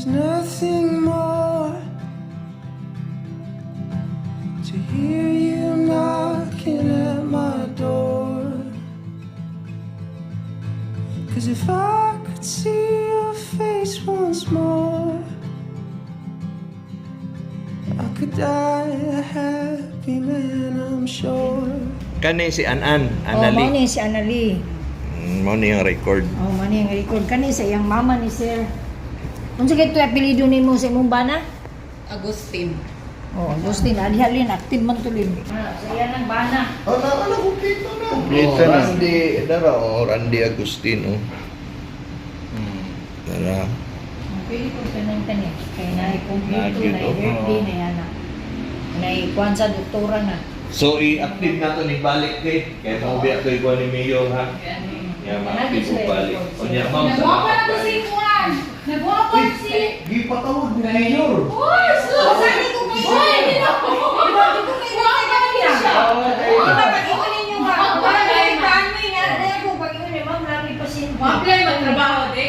There's nothing more to hear you knocking at my door. 'Cause if I could see your face once more, I could die a happy man, I'm sure. Kani si Anan, Oh, mao Anali. Ni si Anali. Mao ni ang record. Oh, mao ni ang record kani sa iyang mama ni sir. Unsa kay to apelyido nimo sa imong bana? Agustin. Oh, Agustin, alihalin active man tulin. Ah, sa iyang nang bana. Oh, na wala, kompleto na. Kompleto na. Randy, dara oh, Randy Agustin oh. Dara. Pwede ko tanan kani. Kay na kompleto Nagyud, na oh. birthday na yan na. Na kuan sa doktora na. So i-active na to ni balik kay kay mo biya koy kuan ni Mayor ha. Ya, ma-active og balik. Unya ma'am, Nagwapa salamat na to si kayo. Juan! Nagwapa si... Gipatawag ni Mayor. Uy! Sus! Uy! Nagwapa na siya! Pag-ingon ninyo nga, wala na yung kami nga, ko pag-ingon ni ma'am, nami pasyente. Ma-apply magtrabaho, di.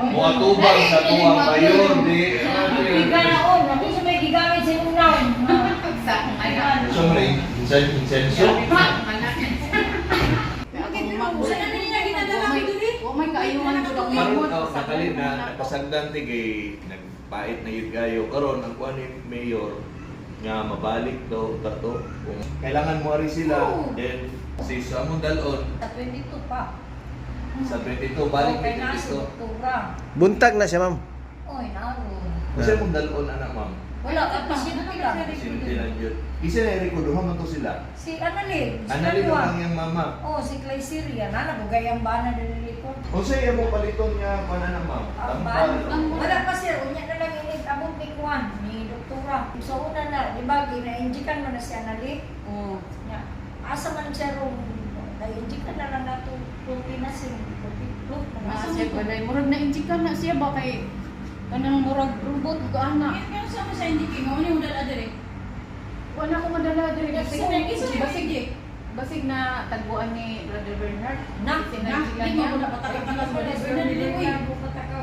Mo atubang sa tuwang mayor di. Giganaon, ako sa may gigamit sa imong naon. Sa akong anak. So mo insenso. Anak. Saan na niya ginadala ko diri? Oh my kaayuhan ko daw. Karon oh, nakali na napasagdan ti kay nagpait na yun kayo karon ang kuan ni Mayor nga mabalik daw ta to kung kailangan mo ari sila, then si sa among dalon Sa 22 pa. Sa 22 balik Okay ni na si 22. doktora. Buntag na siya, ma'am. Oy, naroon. Kasi mong dalon anak ma'am. Wala ka pasyente lang. Sinti lang yun. Isa na rekorduhan man to sila. Si Annalyn, si Annalyn Kanwa. ang iyang mama. Oh, si Clyceria, na nabugay ang bana dili ko. Unsa iya mo paliton nga kuan anak ma'am? Ang Tampal. ban. Wala pa sir, unya na lang init abot ni kuan ni doktora. So una na, di ba gina-injikan man na si Annalyn? Oh. Nya, asa man siya rong na-injikan na lang nato Clopinasin, Asa siya balay? Murag na injikan na siya ba kay kanang murag robot ko ana. Pero sa mo sa hindi kay mao ni dala diri. Wala ko madala diri Basig basig basig na tagbuan ni Brother Bernard. Na, Na, di mo na pataka-taka sa Brother Bernard dili uy.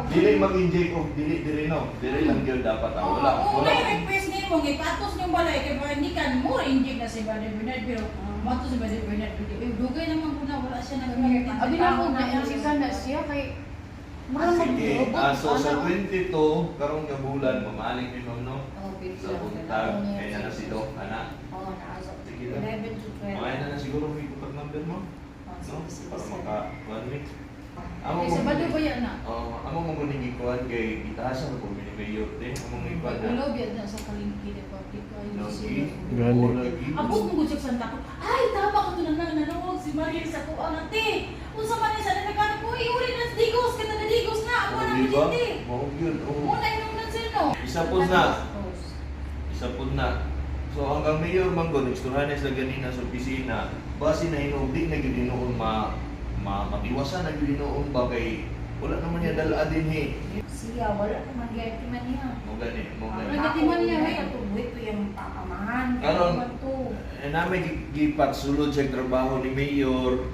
Dili mag-inject og dili diri no. Dili lang gyud dapat ang wala. Oo, Wala. may request nimo gipatos niyong balay kay para hindi kan mo inject na si Brother Bernard pero mato si Brother Bernard dili. Eh, dugay naman ko na wala siya nag Abi na ako na injikan na siya kay murag Sige, mag-robot. ah, so sa 22 karong nga bulan mamaaling ni ma'am no. Oh, Sa buntag kay na si Doc ana. Oh, naasa. Sige lang. 11 to 12. Mga na na siguro may kupag number mo. Oh, No? sige, sige, Para sir. maka kuan mi. Amo Sa bado ba yan na? Oh, amo mo guning gikuan kay gitahasan ko mi ni Mayor te. Amo mo ikuan na. Ulo biya na sa palengke di public ay Lagi. Gani. Lagi. Abot mo gud siya sa Santa Cruz. Ay, tama ko to na nanawag si Maria sa kuang ate. Unsa man ni sa nagkano ko, uli na sa Digos kita na Digos na ako Oh, na di ba? pasyente. Mao gyud. Oh. Muna yung nan sir no. Isa po na. Isa po na. So hanggang mayor man gud istoryahan sa ganina sa opisina, base na hinuog di na gyud hinuon ma, ma matiwasan na gyud hinuon ba kay wala naman niya dala din eh. Siya, wala naman gayati man niya. Mo gani, mo gani. Nagati man niya, eh. Tubuhi ko yung papamahan. Karon, man to. Eh, namin gipagsulod sa trabaho ni Mayor,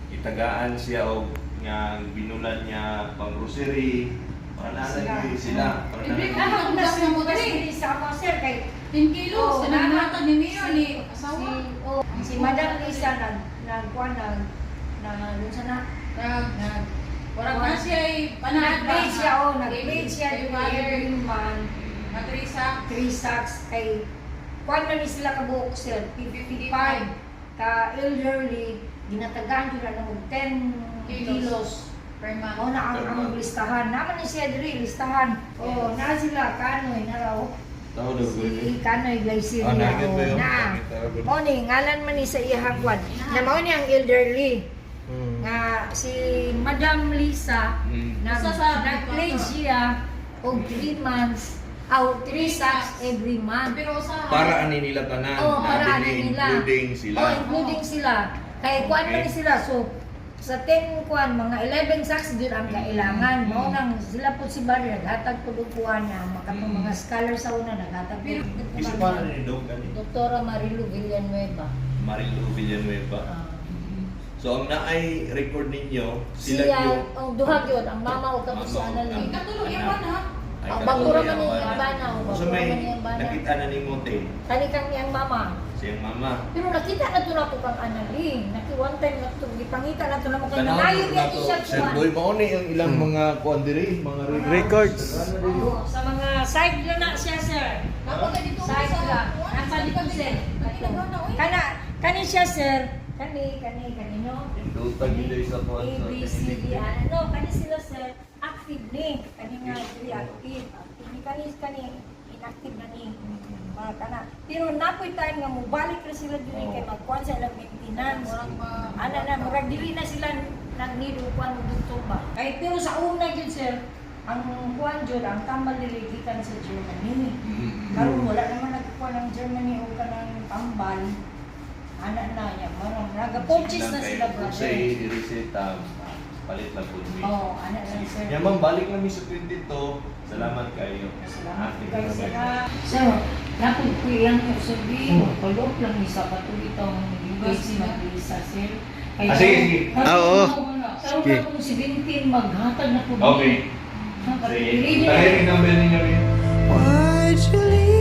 itagaan siya og nga binulan niya pang grocery, para na Sila. sila. Para na Libre Ano Ang na gas na mo bugas dali. diri sa ako sir kay 10 kilos Oh, na nanghatag ni Mayor ni asawa. Si, oh, si Madam Lisa nag nagkuan nag na dun sa na Nag nag Warag na siya ay panaad ba? nag-page siya oh, nag-page siya Kay father, every month Matrisa. 3 sacks kay kuan man ni sila kabuok sir 55 ka elderly ginatagaan jud na og 10 Kilos. kilos. Per month. Mao na ang Per among month. listahan. Naman ni siya diri listahan. Oh, na sila kanoy na raw. Tao daw Si Kanoy Glyceria. Ah, nagyan ba Oh, yun? na. Nakita ko. Mao ni ngalan man ni sa iyang kwan. Na mao ni ang elderly nga si Madam Lisa nag Isa sa- nag-pledge siya og 3 months aw 3 sacks every month. Pero sa Para ani nila tanan, Oh, para na ani dili nila. including sila. Oh, including sila. Kay kuan man ni sila so sa 10 kuan mga 11 sacks gyud ang kailangan. Mao nang sila po si Barry naghatag pud og kuan na makatong mga scholar sa una naghatag pud. Isa pa na ni Dog ani. Doktora Marilu Villanueva. Marilu Villanueva. Ah. So ang naay record ninyo, sila Siya, yung ang duha gyud, ang mama o kato si Mama o Annalyn. Katulog yaman ha. Ay, Ang katulog bagura man yan, ni wala. ang bana, o So bagura may man ni ang bana. nakita na ni Mote, Kani kang iyang mama. siyang mama. Pero nakita na to na ko kang Annalyn. Naki one time na to, gipangita na to na mo kay Tanaw malayo na biya to, siya Sir kuan. Boy, mao ni ang ilang mga kuan diri, mga Records. Oo, sa mga side na na siya, sir. Napaka dito Side sa lang. Nasa dito, sir. Kato. Kana, kani siya, sir. Kani, kani, kani, no? Induta gid sa kuan A, sa B, C, D, ano, kani sila, sir. Active ni. Kani nga, dili active. Active ni kani, kani, inactive na ni. Mga kana. Pero napoy time nga mobalik ra sila dili Oo. kay magkuan sa ilang maintenance. Ana na, murag dili na sila nag-need og kuan og doktor ba. Kay pero sa una gyud, sir, ang kuan jud ang tambal dili gikan sa Germany. Karon wala naman nagkuan ng Germany o kanang tambal. Ana na niya, marang naga-purchase na sila, Kung sa brother. reseta, palit lang po mi. Oh, ana lang, sir. Ya ma'am, balik lang mi sa 22. Salamat kayo. Salamat Ah, kayo, sir. Sir, napod ko iyang sabi, follow up lang isa patuloy itong US mag-isa, sir. Kaya, Ah, sige, sige. Ah, oo. Karon Sige. na kung 17, maghatag na po. Okay. Sige. Tahirin number ninyo rin. Why'd you leave?